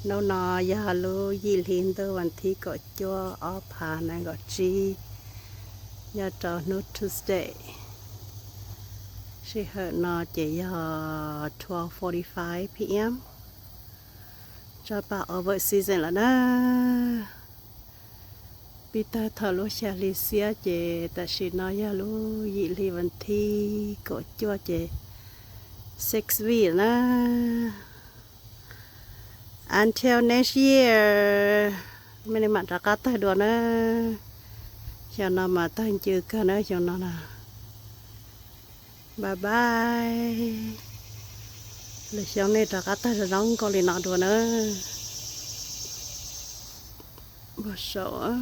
Hnub no yog lub yim hli ntuj vas thib kaum cuaj ob phav nees nkaum tsib, nyob rau hnub Tuesday. Sij hawm no ces yog twelve forty-five p.m. Tso pam over season lawm na. Pib tawg thaum lub xya hli xiab ces tam sim no yog lub yim hli vas thib kaum cuaj ces six week na. Until next year, mej li mam rov qab tawg dua na. Xyoo no mas tawg ncw kawg na xyoo no na. Bye bye. Lwm xyoo nej rov qab tawg zoo zoo nkaus li no dua na. Npog saum.